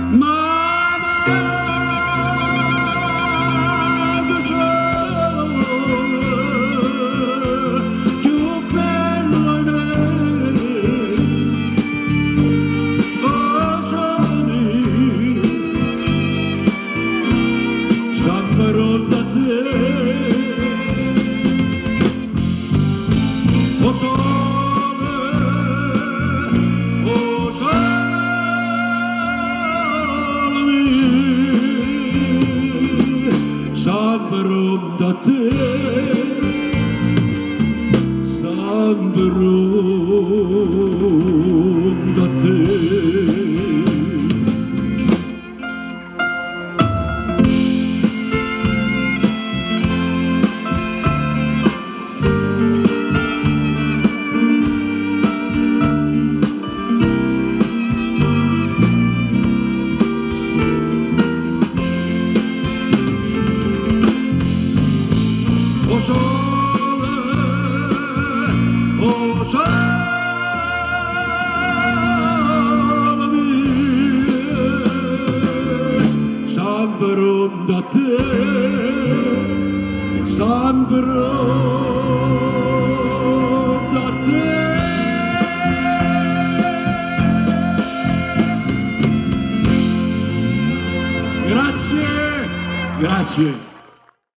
Ma manco ce cchiù bello 'e me. Oh, sole mio, sempre a te. O sole, o sole mio, sempre a te, sempre a te. O sole, o sole mio, sempre da te, sempre da te. Grazie, grazie.